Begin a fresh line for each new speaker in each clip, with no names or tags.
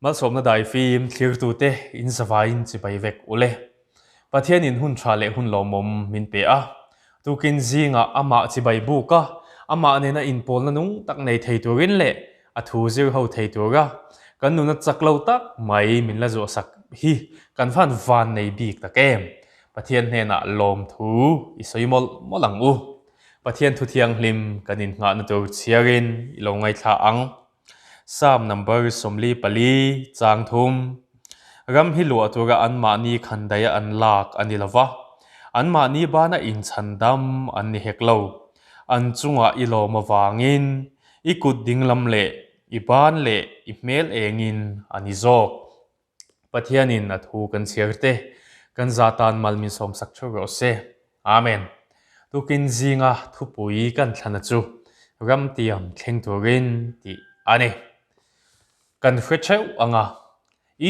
Malsawmna daifim thlirtute in zavaiin chibai vek ule. Pathianin hun tha leh hun lawmawm min pe a. Tukin zingah amah chibai buk a, amah nena inpawlna nung tak nei thei turin leh a thu zir ho thei tura kan nuna chak lo tak mai min la zuahsak hi kan van van nei bik tak em? Pathian hnenah lawmthu i sawi mawlh mawlh ang u. Pathian thu thianghlim kan innghahna tur chhiarin i lo ngaithla ang. Psalm number 44 chang thum. Ram hi luah tura anmahni khandaia an lak a ni lo va, anmahni bana inchhandam an ni hek lo. An chungah i lawm avangin i kut dinglam leh i ban leh i hmel engin a ni zawk. Pathianin a thu kan chhiar te, kan za tan mal min sawmsak theuh rawh se. Amen. Tukin zinga thupui kan thlana chu Ramtiam thleng turin tih a ni. Kan hre theuh ang a,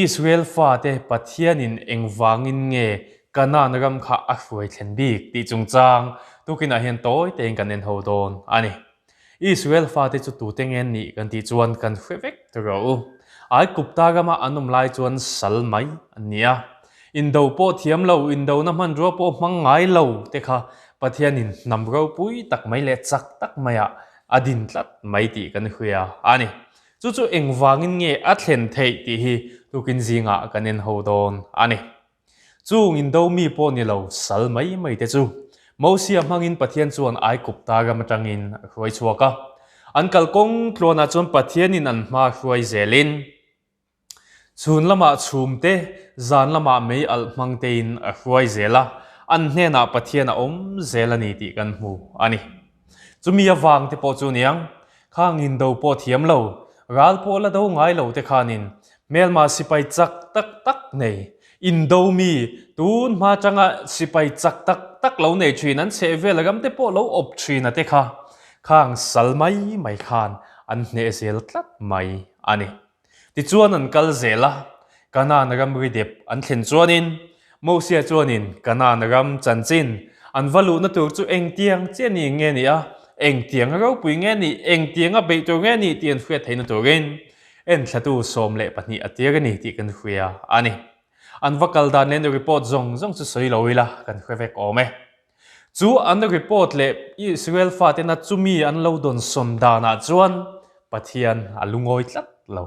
Israel fate Pathianin engvangin nge Kanaan ram kha a hruai thlen bik tih chungchang tukinah hian tawi tein kan en ho dawn a ni. Israel fate chu tute nge an nih kan tih chuan kan hre vek ta rawh u. Aigupta rama an awm lai chuan sal mai an ni a. Indo pawh thiam lo, indona hmanrua pawh hmang ngai lo te kha Pathianin hnam ropui tak mai leh chak tak maiah a din tlat mai tih kan hria a ni. Chu chu engvangin nge a thlen theih tih hi tukin zingah kan en ho dawn a ni. Chung indo mi pawh ni lo sal mai mai te chu Mosia hmangin Pathian chuan Aigupta ram atangin a hruai chhuak a. An kalkawng tluanah chuan Pathianin an hma hruai zelin chhun lamah chhum te, zan lamah mei alh hmang tein a hruai zel a, an hnenah Pathian a awm zel a ni tih kan hmu a ni. Chumi avang te pawh chu niang, khang indo pawh thiam lo, ral pawh la do ngai lo te khanin hmelma sipai chak tak tak nei, indo mi tun hma tanga sipai chak tak tak lo nei thin an chheh vel ram te pawh lo awp thin a te kha, khang sal mai mai khan an hneh zel tlat mai a ni. Tichuan an kal zel a, Kanaan ram ri dep an thlen chuanin Mosia chuanin Kanaan ram chanchin an va luhna tur chu engtiang chiah ni nge ni a, engtiang ropui nge ni, engtianga beih tur nge ni tih an hriat theihna turin enthlatu 12 a tir a ni tih kan hria a ni. An va kal dan leh report zawng zawng chu sawi lo ila kan hre vek awm e. Chu an report leh Israel fatena chumi an lo dawnsawn danah chuan Pathian a lungawi tlat lo.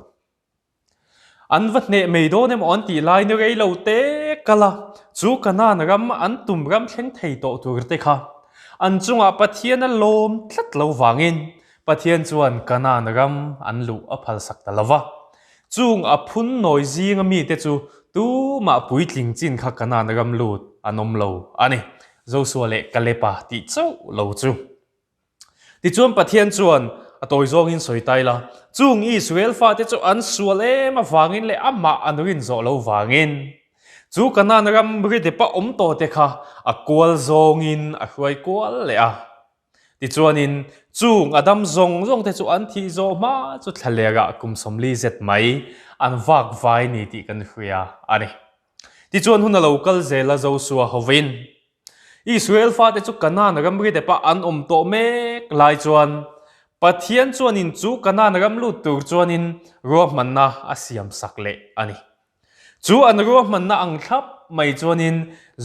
An va hneh mai dawn emaw an tih lai ni rei lo te kal a, chu Kanaan ram an tum ram thleng thei tawh tur te kha an chungah Pathian a lawm tlat lo vangin Pathian chuan Kanaan ram an luh a phalsak ta lo va. Chung a phun nawi zinga mite chu tumah puitling chin kha Kanaan ram lut an awm lo a ni, Josua leh Kaleba tih chauh lo chu. Tichuan Pathian chuan a tawi zawngin sawi tai la, chung Israel fate chu an sual em avangin leh amah an rin zawh lo vangin, chu Kanaan ram ridepa awm tawh te kha a kual zawngin a hruai kual leh a. Tichuanin chung a dam zawng zawng te chu an thih zawh hma chu thlalerah kum 40 zet mai an vak vai ni tih kan hria a ni. Tichuan hun a lo kal zel a Josua hovin Israel fate chu Kanaan ramri depah an awm tawh mek lai chuan Pathian chuanin chu Kanaan ram lut tur chuanin ruahmanna a siam sak leh a ni. Chu an ruahmanna ang thlap mai chuanin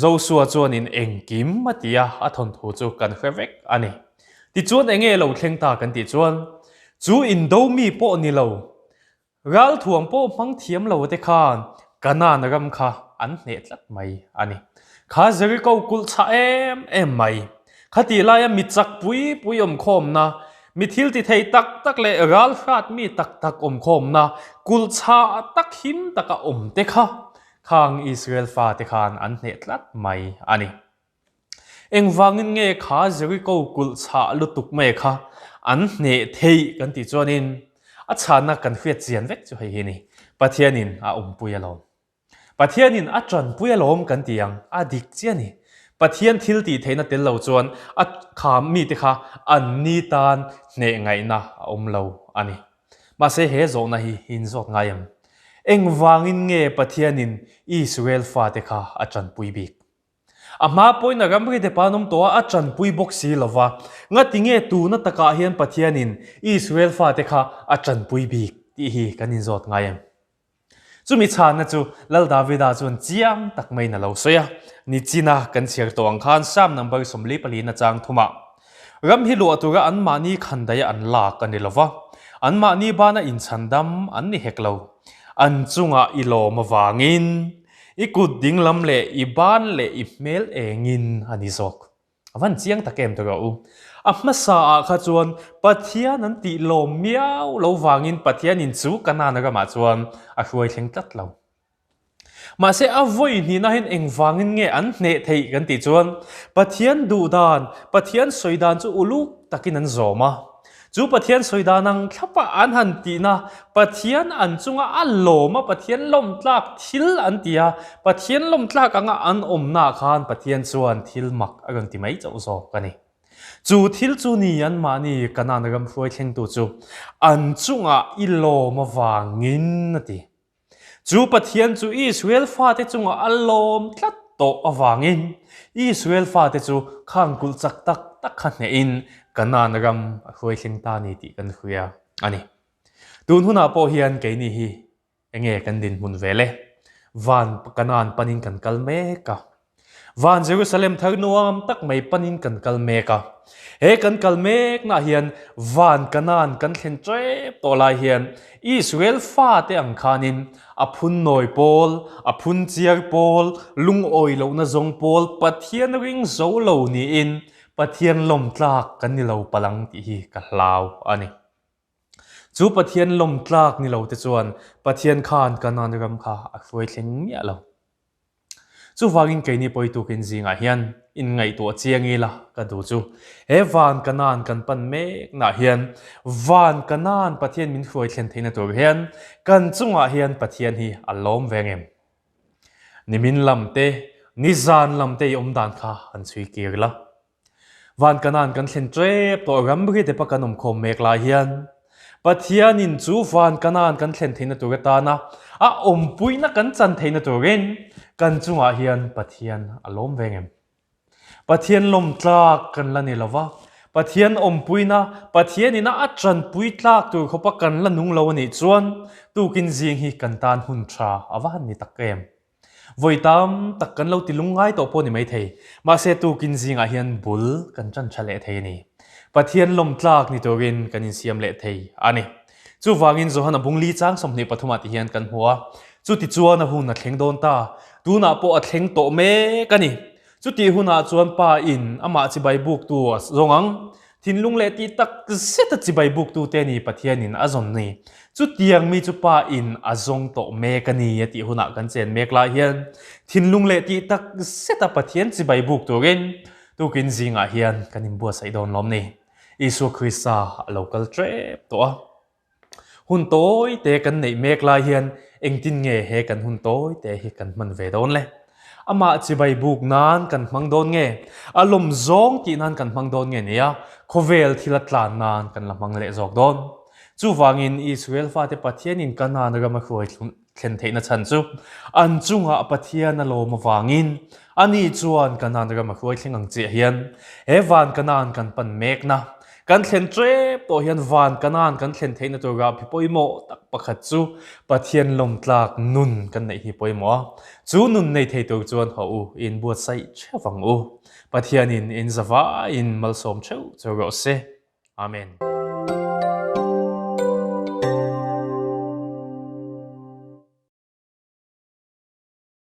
Josua chuanin engkim a ti a, a thawnthu chu kan hre vek a ni. Tichuan enge lo thleng ta kan tih chuan chu indo mi pawh ni lo Ralthuam pawh hmang thiam lo te khan Kanaan ram kha an hneh tlat mai a ni. Kha Jeriko kulh chhah em em mai. Khatih laia mi chak pui pui awmkhawmna, mi thil ti thei tak tak leh ral hrat mi tak tak awmkhawmna kulh chhah tak him taka awm te kha khang Israel fate khan an hneh tlat mai a ni. Engvangin nge kha Jeriko kulh chhah lutuk mai kha an hneh theih kan tih chuanin a chhanna kan hriat chian vek chu hei hi a ni, Pathianin a awmpui alawm. Pathianin a tanpui alawm kan ti ang, a dik chiah a ni. Pathian thil tih theihna tel lo chuan a kha mite kha an ni tan hneh ngaihna a awm lo a ni. Mahse he zawhna hi inzawt ngai em? Engvangin nge Pathianin Israel fate kha a tanpui bik? A hma pawhin a ramri te pan awm tawh a, a tanpui bawk si lo va. Ngati nge tuna takah hian Pathianin Israel fate kha a tanpui bik tih hi kan inzawt ngai em? Chumi chhanna chu Lal Davida chuan chiang tak maiin a lo sawi a, Nichina kan chhiar tawh ang khan Psalm number 44 na chang thumah, Ram hi luah tura anmahni khandaia an lak a ni lo va, anmahni bana inchhandam an ni hek lo. An chungah i lawm avangin i kut dinglam leh i ban leh i hmel engin a ni zawk. A van chiang tak em tawh u. A hmasa ah kha chuan Pathian an tih lawm miau lo vangin Pathianin chu Kanaan ramah chuan a hruai thleng tlat lo. Mahse a vawi hnihna hian engvangin nge an hneh theih kan tih chuan Pathian duh dan, Pathian sawi dan chu uluk takin an zawm a. Chu Pathian sawi dan ang thlapa an han tihna, Pathian an chunga a lawm a, Pathian lawmtlak thil an ti a, Pathian lawmtlak anga an awmnaah khan Pathian chuan thil mak a rawn ti mai chauh zawk a ni. Chu thil chu ni anmahni Kanaan ram hruai thlengtu chu an chungah i lawm avangin a ti. Chu Pathian chu Israel fate chungah a lawm tlat tawh avangin Israel fate chu khang kulh chak tak tak kha hnehin Kanaan ram a hruai thleng ta ni tih kan hria a ni. Tun hunah pawh hian keini hi enge kan dinhmun ve le? Van Kanaan panin kan kal mek a. Van Jerusalem thar nuam tak mai panin kan kal mek a. He kan kal meknaah hian van Kanaan kan thlen ṭep tawh lai hian Israel fate ang khanin a phun nawi pawl, a phun chiar pawl, lungawi lohna zawng pawl Pathian ring zo lo niin Pathian lawmtlak kan ni lo palh ang tih hi ka hlau a ni. Chu Pathian lawmtlak ni lo te chuan Pathian khan Kanaan ram kha a hruai thleng miah lo. Chuvangin keini pawitukin zingah hian inngaihtuah chiang ila ka duh chu he van Kanaan kan pan meknaah hian van Kanaan Pathian min hruai thlen theihna tur hian kan chungah hian Pathian hi a lawm ve ngem. Nimin lam te, nizan lam te i awm dan kha han chhui kir la. Van Kanaan kan thlen ṭep tawh ramri te pa kan awm khawm mek lai hian Pathianin chu van Kanaan kan thlen theihna tur atana a awmpuina kan chan theihna turin kan chungah hian Pathian a lawm ve ngem. Pathian lawmtlak kan la ni lova, Pathian awmpuina, Pathianina a chanpui tlak tur khawpa kan la nung lo a nih chuan tukin zing hi kan tan hun ṭha a va han ni tak em. Vawi tam tak kan lo ti lungngai tawh pawh ni maithei. Mahse tukin zingah hian bul kan ṭan ṭha leh thei a ni. Pathian lawmtlak ni turin kan insiam leh thei a ni. Chuvangin Johana bungli chang 23 ah ti hian kan hmu a, Chutichuan a hun a thleng dawn ta, tunah pawh a thleng tawh mek a ni. Chutih hunah chuan Pa in amah chibai buktu a zawng ang. Thinlung leh tih tak zet a chibai buktute ni Pathianin a zawn ni. Chutiang mi chu Pa in a zawng tawh mek a ni a tih hunah kan chen mek lai hian thinlung leh tih tak zet a Pathian chibai buk turin tukin zingah hian kan inbuatsaih dawn lawm ni. Isua Krista a lo kal tep tawh a. Hun tawi te kan neih mek lai hian engtin nge he kan hun tawi te hi kan hman ve dawn le? Amah chibai buk nan kan hmang dawn nge? A lawm zawng tih nan kan hmang dawn nge nia khawvel thil a tlan nan kan la hmang leh zawk dawn? Chuvangin Israel fate Pathianin Kanaan ram a hruai thlen theihna chhan chu an chungah Pathian a lawm avangin ani chuan Kanaan ram a hruai thleng ang chiah hian he van Kanaan kan pan mekna kan thlen ṭep tawh hian van Kanaan kan thlen theihna turah phi pawimawh tak pakhat chu Pathian lawmtlak nun kan neih hi pawimawh a, chu nun nei thei tur chuan haw u in buatsaih ṭheuh ang u. Pathianin in zavaiin malsawm ṭheuh chu rawh se. Amen.